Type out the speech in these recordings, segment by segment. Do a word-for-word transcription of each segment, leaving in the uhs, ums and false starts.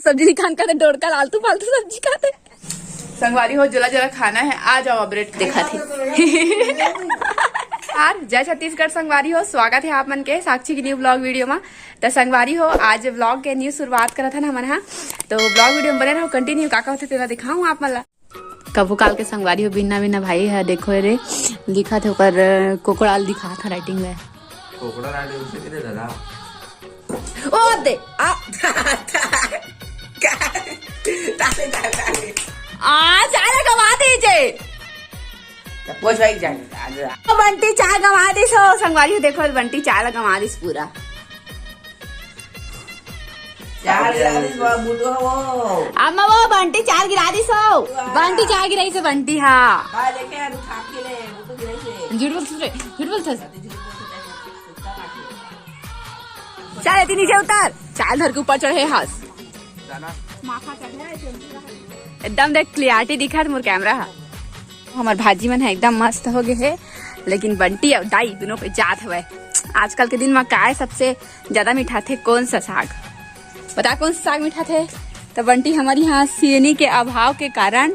सब्जी नहीं खान का, तो डोड़का आलतू फालतू सब्जी खाथे। संगवारी हो, जला जला खाना है, आ जाओ, ब्रेड दिखाथे। यार, जय छत्तीसगढ़ संगवारी हो, स्वागत है आप मन के साक्षी की न्यू ब्लॉग वीडियो में। तो संगवारी हो, आज ब्लॉग के न्यू शुरुआत करत हन हमन हा, तो ब्लॉग वीडियो में बने रहो, कंटिन्यू का का होथे तेला दिखाऊं आप मन ला। कभू काल के संगवारी हो, बिन्ना बिन्ना भाई है, देखो रे, लिखा थे ओकर, अ, कोकड़ाल दिखा था राइटिंग में। कोकड़ा राइटिंग से किने दादा? ओ दे, आ, ताले, ताले, ताले। आ, चाय गवा दीजे। तो पोछ भाई जाए, आ, आ। ओ बंटी चाय गवा दिस हो, संगवारी हो, देखो, बंटी चाय गवा दिस पूरा। चार गिरा दिस बा, बुलू हो। अम्मा, वो बंटी चार गिरा दिस हो। वाह। बंटी चार गिराइस हे, बंटी, हाँ। बा, देखे, अभी खा के ले, वो तो गिराइस हे। झूठ बोलथस रे, झूठ बोलथस। चल, एती नीचे उतर। चाल धर के ऊपर चढ़े हस। एकदम देख, क्लियरिटी दिखत मोर कैमरा हा। हमर भाजी मन ह एकदम मस्त हो गए हे, लेकिन बंटी अउ दाई दोनों पे जात हवय। आजकल के दिन म काय सबसे ज्यादा मिठाथे, कौन सा साग? बता, कौन सा साग मिठाथे? तो बंटी हमर यहाँ सेमी के अभाव के कारण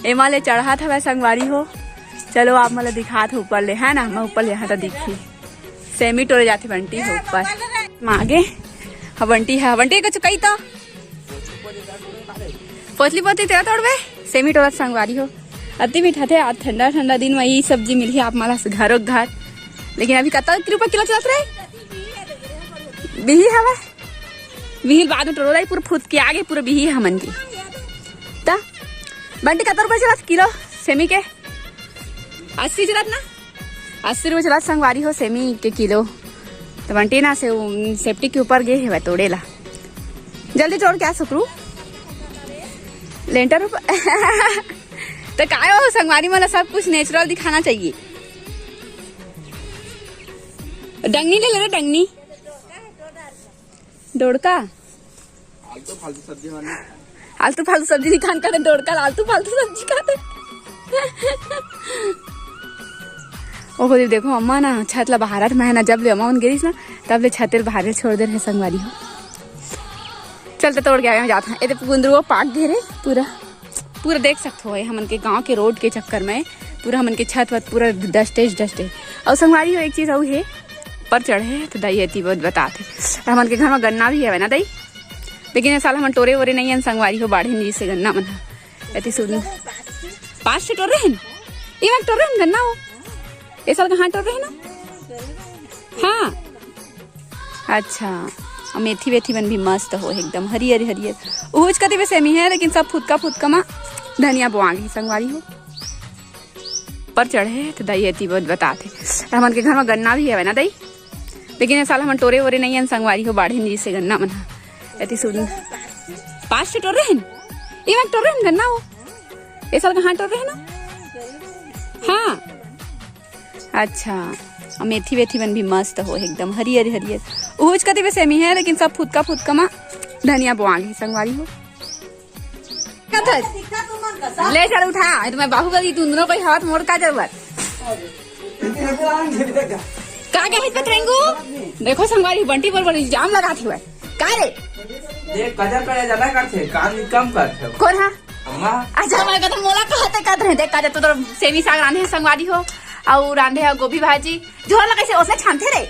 एमा ले चढ़त हवय संगवारी हो। चलो, आप मन ल दिखात हो ऊपर ले, है ना, मैं ऊपर ले, यहाँ तो दिखी। सेमी टोरे जाथे बंटी ह ऊपर। मागे, हाँ, बंटी ह, बंटी, कुछ कही तो। पोतली पोतली तेला तोड़बे, सेमी टोरत संगवारी हो। अति मिठाथे, आज ठंडा ठंडा दिन में यही सब्जी मिलही आप मन ला घरो घर। लेकिन अभी कतका रुपया किलो चलत रे? बिही हवय, बिही बाद में टोरो लाई, पूरा फुत के आगे पूरा बिही हमन के। त बंटी, कतका रुपया चलत किलो सेमी के? अस्सी चलत ना, अस्सी रुपये चलत संगवारी हो सेमी के किलो। तो बंटी ना से उ, सेप्टिक के ऊपर गे हेवय तोड़े ला। जल्दी तोड़ के आ सुकरू, लेंटर ऊपर। तो काय हो संगवारी, मन ला सब कुछ नेचुरल दिखाना चाहिए। डंगनी ले ले रे, डंगनी। डोड़का? आलतू फालतू सब्जी वाली। आलतू फालतू सब्जी नहीं खान का, तो डोड़का आलतू फालतू सब्जी खाथे। ओहो दे, देखो अम्मा ना छत ला बहारत, मैं ना जब ले अम्मा मन गिरिस ना, तब ले छत ला बहारे छोड़ दे रहे संगवारी हो। चल तो तोड़ के आए, जात हाँ। ए दे कुंदरू पाक गे रे पूरा। पूरा देख सकत हो, हमन के गांव के रोड के चक्कर में पूरा हमन के छत वत पूरा डस्टेज डस्टेज। अउ संगवारी हो, एक चीज अउ हे, पर चढ़े तो दाई एती बहुत बताथे। हमन के घर में गन्ना भी हवय ना दाई, लेकिन ए साल हमन टोरे वोरे नहीं हन संगवारी हो, बाढ़े नहीं से गन्ना मन ह। एती सुन, पाँच ठो टोरे हन, ए बार टोरे हन गन्ना हो। ए साल कहाँ टोरे हन? हाँ, अच्छा। अउ मेथी वेथी मन भी मस्त हो, एकदम हरियर हरियर। उहुच कति भी सेमी है, लेकिन सब फुतका फुतका मा धनिया बोआ गे संगवारी हो। पर चढ़े तो दाई एती बहुत बताथे। हमन के घर में गन्ना भी हवय ना दाई, लेकिन ए साल हमन टोरे वोरे नहीं हन संगवारी हो, बाढ़े नहीं से गन्ना मन ह। एती सुन, पाँच ठो टोरे हन, ए बार टोरे हन गन्ना हो। ए साल कहाँ टोरे हन? हाँ, अच्छा। अउ मेथी वेथी मन भी मस्त हो, एकदम हरियर हरियर। उहुच कति भी सेमी है, लेकिन सब फुतका फुतका मा धनिया बोआ गे संगवारी हो। कथस? ले चल उठा, ए तो मैं बाहुबली, तू दोनों कोई हाथ मोड़ का जरूरत। का कहे पतरंगू? देखो संगवारी, बंटी पर बड़ी इल्जाम लगाथे हुए। का रे? देख, कजर करे ज्यादा करथे, काम कम करथे। कौन हा? अम्मा। अच्छा, मैं कहता मोला कहते कहत रहे, देख, काजल, तू तो सेमी साग रांधे हे संगवारी हो, अउ रांधे हे गोभी भाजी, झोला कैसे ओसने छानथे रे?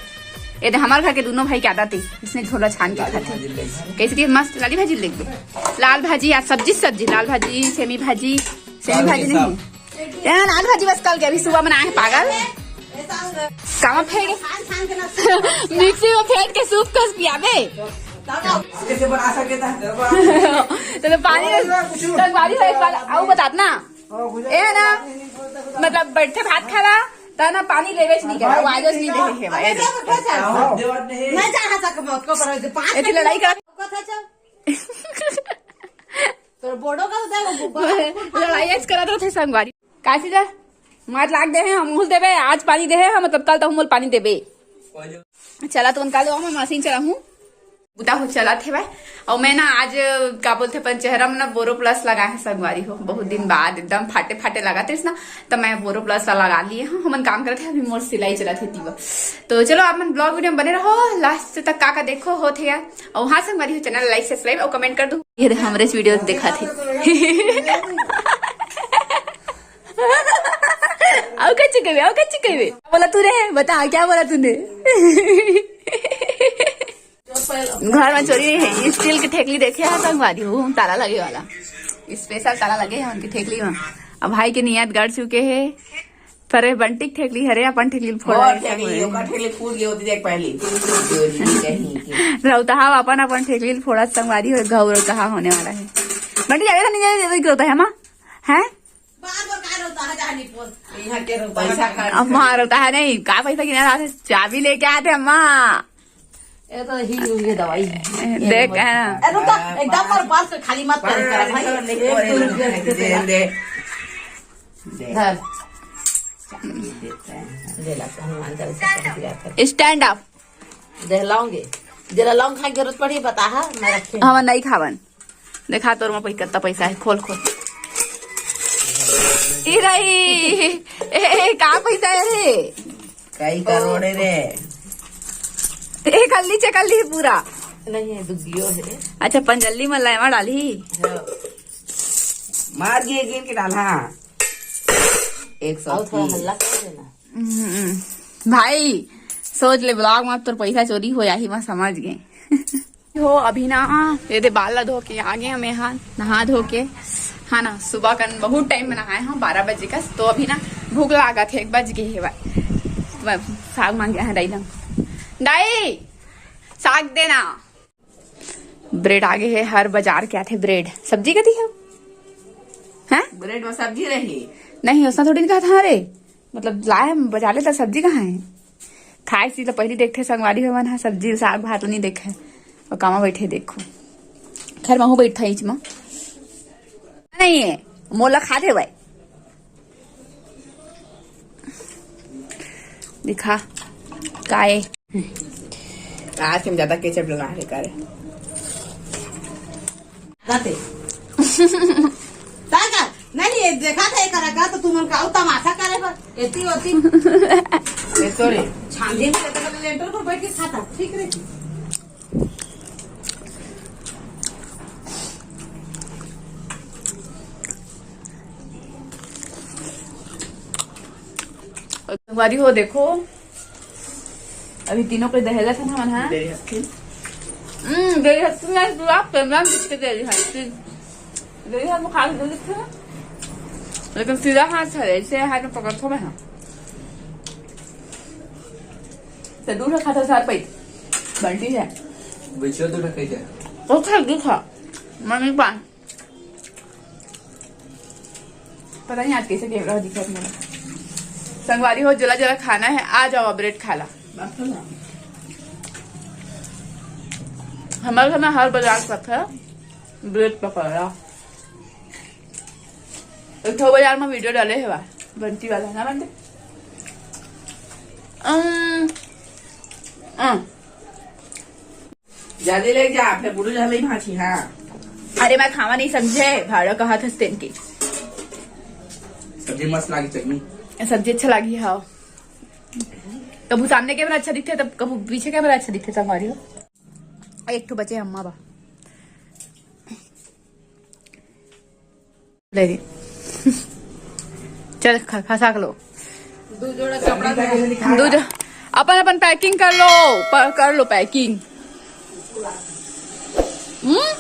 ए दे, हमार घर के दोनों भाई के आदत हे, इसने झोला छान के खाथे। कैसे कि मस्त लाली भाजी लेके, लाल भाजी या सब्जी, सब्जी, लाल भाजी, सेमी भाजी, सेमी भाजी नहीं। यहाँ लाल भाजी बस कल के, अभी सुबह बनाए हैं पागल। कामा फेंक मिक्सी में फेंट के सूप कस पियाबे। कैसे बना सके था? तो, तो पानी में संगवारी हो एक बार आऊ बतात ना। ए ना, मतलब बैठे भात खाला, ता ना पानी लेवे नहीं करे, आवाज नहीं दे है भाई। मैं जा सकम उसको करो, पाँच एती लड़ाई कर। तोर बोर्डो का तो देखो, लड़ाई आज करत रथे संगवारी। काशी जा, मार लाग दे हे, हम उहुल देबे, आज पानी दे हे, हम तब कल तो हम पानी देबे। चला तो उनका लो, मैं मशीन चलाहूँ। बुता हो चलत हेवय। अउ मैं ना आज, का बोलथे, अपन चेहरा में ना बोरो प्लस लगाए हे संगवारी हो, बहुत दिन बाद एकदम फाटे फाटे लगात रहिस ना, त मैं बोरो प्लस ला लगा लिए हूँ। हमन काम करत हे, अभी मोर सिलाई चलत हे तीवा। तो चलो आप मन ब्लॉग वीडियो में बने रहो लास्ट तक, का का देखो होत हे यार। अउ हाँ संगवारी हो, चैनल लाइक सब्सक्राइब अउ कमेंट कर दो। ये दे हमरे वीडियो देखत हे। अउ कच्ची कहिबे, अउ कच्ची कहिबे। बोला तूने, बता क्या बोला तूने? घर में चोरी नहीं है। स्टील के ठेकली देखे है संगवारी हो, ताला लगे वाला, स्पेशल ताला लगे है उनके ठेकली में। अब भाई के नियत गड़ चुके है, पर ये बंटी के ठेकली हरे, अपन ठेकली फोड़ और रहे हैं ठेकली, संगवारी। ओकर ठेकली फूट गई होती देख पहली। चोरी नहीं कहीं की। रौतहा अपन अपन ठेकली फोड़त संगवारी हो, गौ रौतहा होने वाला है। बंटी जावे तो नहीं जावे, वही रौतहा है माँ, है? बार बार का रौतहा जानी पर। यहाँ के रौतहा पैसा काट अम्मा रौतहा नहीं, का पैसा गिना रहा था, चाबी लेके आते अम्मा। ये तो ही लूंगे दवाई। देख, हाँ। ए, रुक, एकदम पर पास से खाली मत कर, कर भाई। एक दो रुपया दे दे। दे। धर। दे ला, हनुमान चालीसा कर दिया था। Stand up. दे लाऊंगे। जरा लौंग खाए की जरूरत पड़ी, बता, हाँ, मैं रखे। हम नहीं खावन। देखा तोर में पै-, कत्ता पैसा है, खोल, खोल। ई रही। ए, ए, का पैसा है रे? कई करोड़ है रे। ए, कर ली, चेक कर ली पूरा। नहीं है, दुगियो है। अच्छा, पंजल्ली में लाइवा डाली। हाँ। मार के गिन के डाल, हाँ। एक सौ और थोड़ा तीस। हल्ला कर देना। हम्म, भाई, सोच ले, ब्लॉग में तोर पैसा चोरी हो जाही, मैं समझ गए। हो, अभी ना, ये दे बाल ला धो के आ गए हमें, हाँ, नहा धो के, हाँ ना, सुबह कन बहुत टाइम में नहाए, हाँ, बारह बजे का। तो अभी ना भूख लागत है, एक बज गए है भाई। मैं साग मांगे हैं दाई लंग, दाई, साग देना। ब्रेड आगे है, हर बाजार के आथे ब्रेड। सब्जी कती है? हैं? ब्रेड में सब्जी रही। नहीं, उसना थोड़ी कहा था रे, मतलब लाए हम बाजार ले, त सब्जी कहाँ है? खाए सी तो पहली देखथे संगवारी हो मन ह, सब्जी साग भात नहीं देखे। और कामा बैठे देखो, खैर महू बैठा इच मा नहीं है, मोला खा दे भाई। दिखा काय। आज हम ज्यादा केचप डला रहे करे। काते। ताका, नहीं, ये देखा था, ये करा का, तो तुमन का तमाशा करे पर, एती ओती। ए, sorry। छांदे में रहता, लेंटर पर बैठ के खाता, ठीक रही। संगवारी हो, देखो, अभी तीनों के दहेला था ना, हाँ? दे रही हफ्ती। हम्म, दे रही हफ्ती, मैं तो आप कैमरा में देख के दे रही हफ्ती। दे रही हाथ में खा के दे रही थी। लेकिन सीधा हाथ है, ऐसे हाथ में पकड़ थो मैं, हाँ। तो दूर रखा था सर पे, बंटी है। बिचो दूर रखे थे। वो खा, दूर खा। मम्मी पास। पता नहीं आज कैसे कैमरा दिखा तुम्हारा। संगवारी हो, जला जला खाना है, आ जाओ ब्रेड खा ला। हमारे घर में हर बाजार तक है ब्रेड पकौड़ा। एक ठो बाजार में वीडियो डाले है बा, बंटी वाला ना बनते। अम, अम। जादे ले जा, फिर बुढ़ू जा ले भांची, हाँ। अरे मैं खावा नहीं समझे, भाड़ा कहा था स्टेन की। सब्जी मस्त लागी चटनी। सब्जी अच्छा लागी, हाँ। कभू सामने कैमरा अच्छा दिखते, तब कभू पीछे कैमरा अच्छा दिखते, संगवारी हो। एक ठो बचे अम्मा बा। ले ली। चल खा, खा साक लो। दो जोड़ा कपड़ा दे। दो जो, अपन अपन पैकिंग कर लो, प-, कर लो पैकिंग। हम्म,